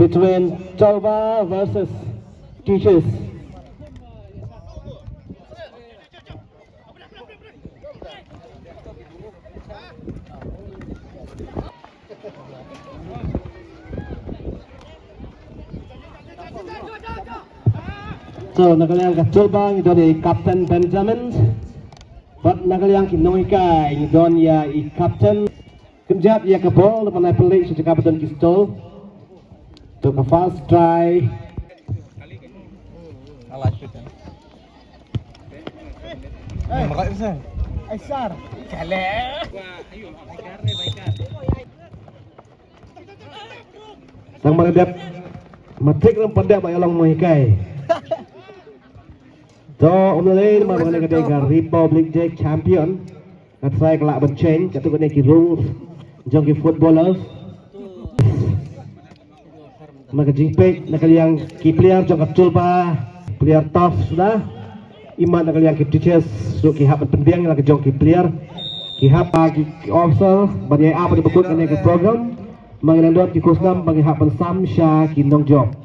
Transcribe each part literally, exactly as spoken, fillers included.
Between Tolba versus Teachers. So, na ka liang ka Tolba ngi don ïa i Captain Benjamin. Bad na ka liang ki nonghikai ngi don ïa i Captain. Kynjat ïa ka bol, na ban ai pynleit sha jaka ba don ki stall. To ka first try. Hey. Hey, sir. Kale. Tang ba dep. Matik ram pandep ba ïa long mo hikai. To, um, le, ma, ma, ka dei ka Republic Day champion. Ka try ka lah ban change, katto katne ki rules jong ki footballers. Ma ka jingpeit na ka liang ki player jong ka Tolba, player tough suda. Imat na ka liang ki Teachers, so ki hap ban pynbiang la ka jong ki player. Ki hap, ah, ki, ki officer, ban ïa ap ban bakut kane ka program. Ma ngi nang don ki khusnam, ma ngi hap ban sam sha ki nongjop.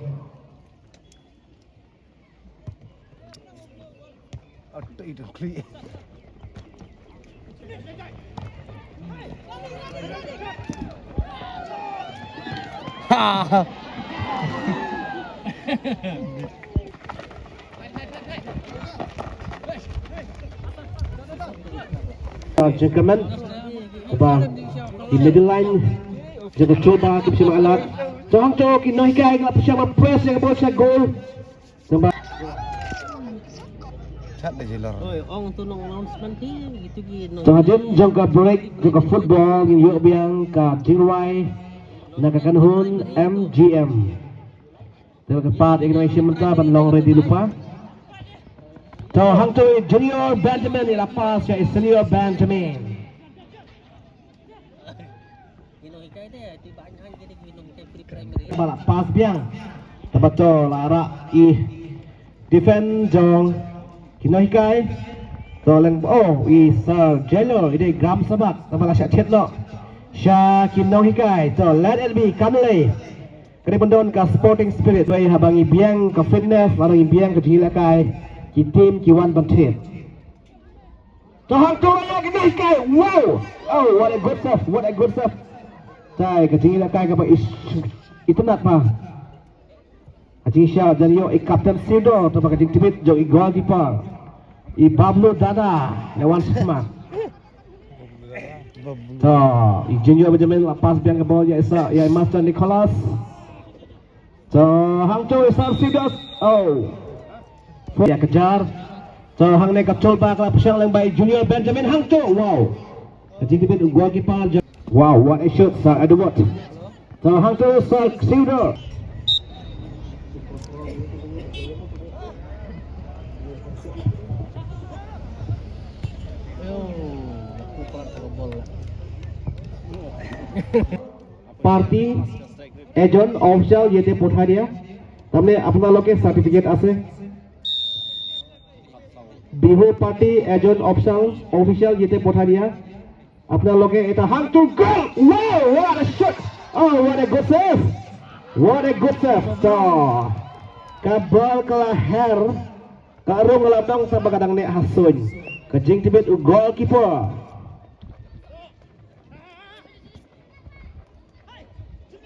Jingkyrmen ba i middle line jong ka Tolba ki pynshai alat. To hangto ki nonghikai ki la pynshai press ïa ka bol sha goal. Tang ba. Chat da jilor. Oi, ong tu nong announcement ki, gitu ki nong. Tang hadien jong ka break jong ka football ngin ïoh biang ka jingrwai na ka kynhun M G M. Te ka pat ïa ki nong ïashim bynta ban long ready lypa. To hangto i Junior Benjamin ïa la pass ïa i Senior Benjamin. Ba la pass biang. Te ba to la rah i defend jong ki nonghikai. To leng, oh, i Sir Jailor i dei gram sabak. Te ba la shah thied noh sha ki nonghikai. To let it be, kam lei. Ka dei ban don ka sporting spirit. Wei haba ngi biang ka fitness, lada ngi biang ka jingïalehkai, ki team ki wan ban thied. To hangto ïa ki nonghikai. Wow! Oh, what a good save, what a good save. Tai ka jingïalehkai kaba is-, itynnad pa. Ka jingshah jan ïoh i Captain Theodore, to ba ka jingtbit jong i goalkeeper, i Bablu Dada, ïa wan sma. To i Junior Benjamin la pass biang ka bol ïa i Sir, ïa i Master Nicholas. To hangto i Sir Theodore. Oh. Ïa ka jar. To hangne ka Tolba ka la pynshong lang bai Junior Benjamin hangto. Wow. Ka jingtbit u goalkeeper. Wow, what a shot, Sir Edward. To hangto Sir Theodore. Party, agent, official, ये ते पठा दिया। तुमने अपना लोग के सर्टिफिकेट আছে। Bihu party, agent, official, official, ये ते पठा दिया। Apna loge ita hang tu gol. Wow, what a shot. Oh, what a good save. What a good save. To. Ka bol ka la her. Ka rung la dong sa ba ka dang neh ha suiñ. Ka jingtbit u goalkeeper.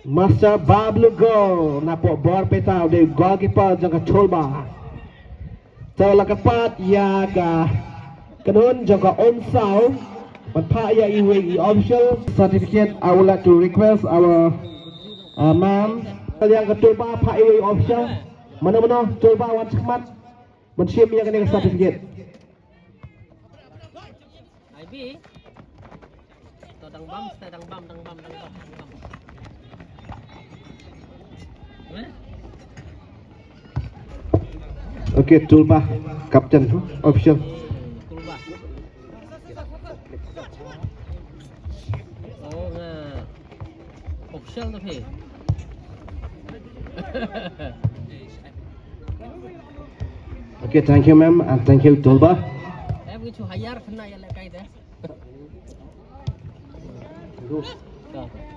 Master Bablu Go, napoh Borpeta, u dei goalkeeper jong ka Tolba. To la kyrpad ïa ka kynhun jong ka Umsaw ban phah ïa iwei i official. Certificate, I would like to request our, uh, man. Ïa ka Tolba phah iwei i official. Mano mano Tolba wan shakhmat ban shim ïa kane ka certificate. Ai bi. To dang bam, sta dang bam, dang bam, dang bam, dang bam. Hah? Okay, Tolba, captain, official. Tolba. Oh, nga. Official tu phi. Okay, thank you, ma'am, and thank you, Tolba. Em ngi chu hayar khana ïa lehkai te.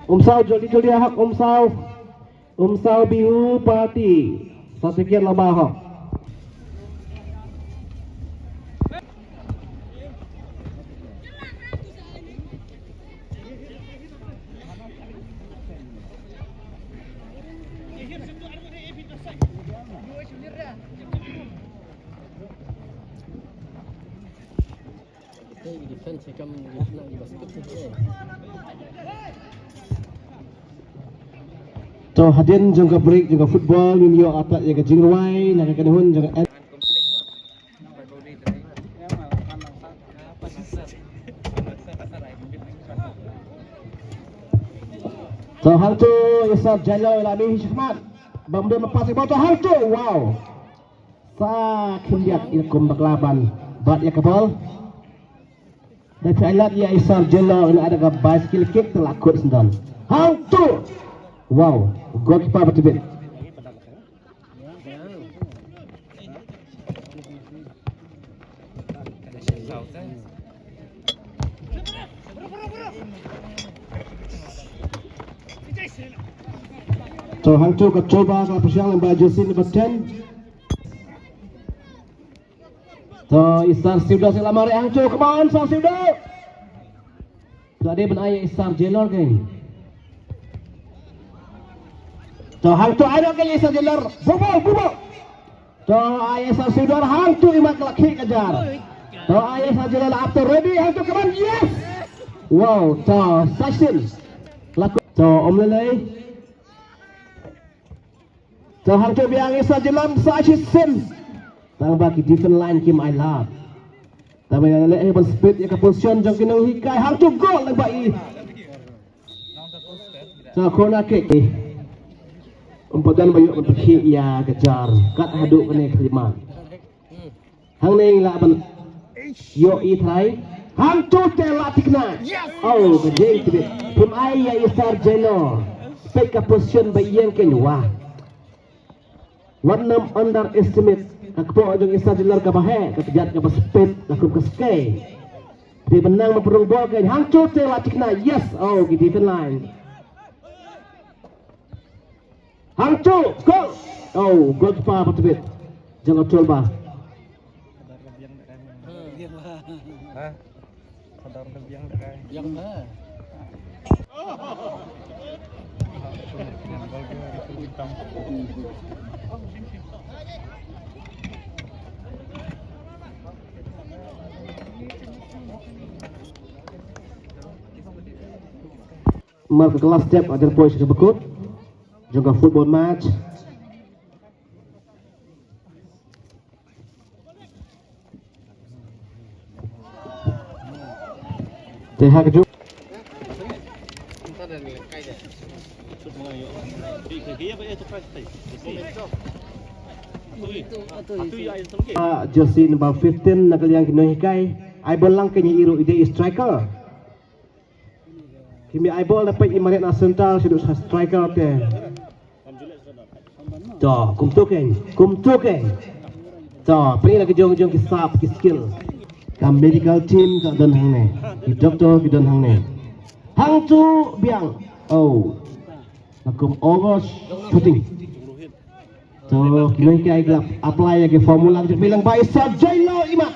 Umsaw, joldi joldi hak Umsaw. Umsaw Bihu Party. Sa tiket laba ho. To hadien jong ka break jong ka football ngin ïoh atat ïa ka jingrwai na ka kynhun jong ka. To hangto ïa Sir Jailor la mih shikmat. Bam don pas ïa bal to hangto, wow. Sa khyndiat ïa kum bakla ban bat ïa ka bal. Da phi ai lad ïa i Sir Jailor, ïa da ka bicycle kick te la kut sendon. Hangto. Wow, goalkeeper ba tbit. To hangto ka Tolba ka pyrshang lyngba jersey number ten. To i Sir Siewdar sa la mareh hangto, come on Sir Siewdar. To dei ban ai i Sir Jailor kein. To hangto ai noh kein i Sir Jailor. Buh bal, buh bal. To ai i Sir Siewdar hangto, i mat ka la khih ka jar. To ai i Sir Jailor la ap to ready hangto, come on, yes. Wow, to sa shisien. La ku-, to ym lei lei. To hangto biang i Sir Jailor sa shisien. Tang ba ki defense line kim ai lad. Tang ba ïa leh ban split ïa ka position jong ki nonghikai, hangto goal lyngba i. To corner kick. Ym pat don ba ïoh ban pynkhih ïa ka jar kat haduh kane ka khlieh mat. Hangne lah ban ïoh i trai. Hangto te la thikna. Oh, ka jing tbit. Phim ai ïa i Sir Jailor. Peit ka position ba ïeng kein, wah. Wat nym underestimate. Ka kpoh jong i Sir Jailor kaba heh, ka kjat kaba spit, ka kum ka skei. Te ban nang ban pynrung bol kein. Hangto te la thikna. Yes. Oh, ki defense line. Hangto, goal. Oh, goalkeeper ba tbit jong ka Tolba. Ha? Sadar ka biang da kai. Biang ma. Mar ka last step, ajar poi sha kaba kut jong ka football match. Te ha ka ju-, ah, jersey number fifteen na ka liang ki nonghikai. Ai bol lang kein i ruh i dei i striker. Ki mih ai bol, da peit i Mariana Central, shaduh sa striker te. To, kumto kein, kumto kein. To, peit la ki jong jong ki sap, ki skill. Ka medical team ka don hangne. Ki doctor ki don hangne. Hangto biang. Oh. Ka kum overshooting. To, ki nonghikai ki la apply ïa ki formula ki jong ki lyngba i Sir Jailor, i mat.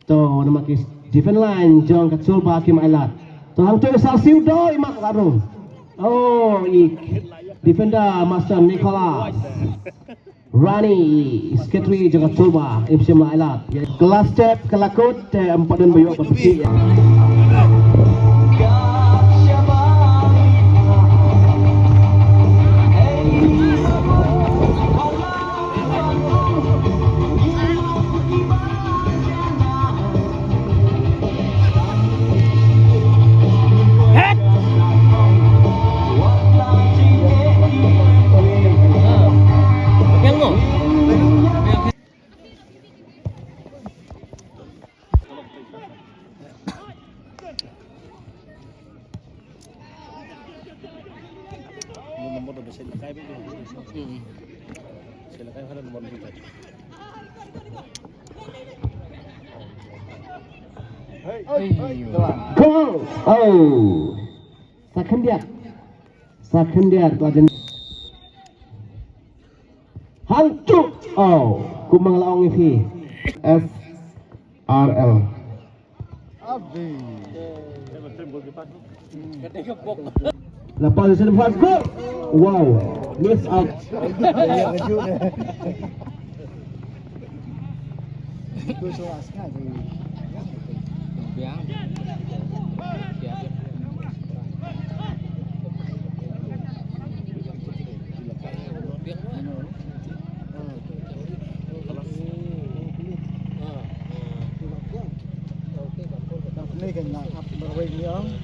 To, namar ki defense line jong ka Tolba kim ai lad. To, hangto i Sir Siewdar, i mat ka rung. Oh, i defender Master Nicholas. Rani, secretary jong ka Tolba, im shym la ai lad. Ka last step, ka la kut, te ym pat don ba ïoh ban pynkhih ïa. Goal! Oh! Sa khyndiat. Sa khyndiat la jan. Angtu. Oh, kumang la ong isi. S R L. La position first goal. Wow, miss out. Ni kan na ap berwei ni ang.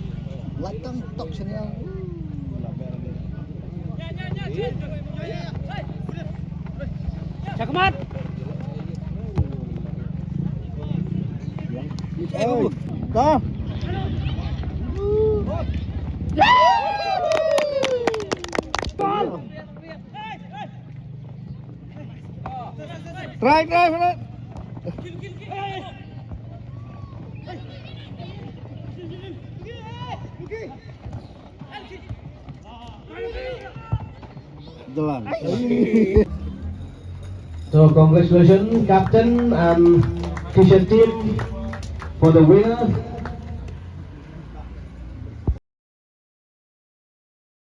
Latang tok sini ang. Chakmat. Hey, ka. Try, try, try. Jalan. So congratulations captain and t-shirt team for the winner.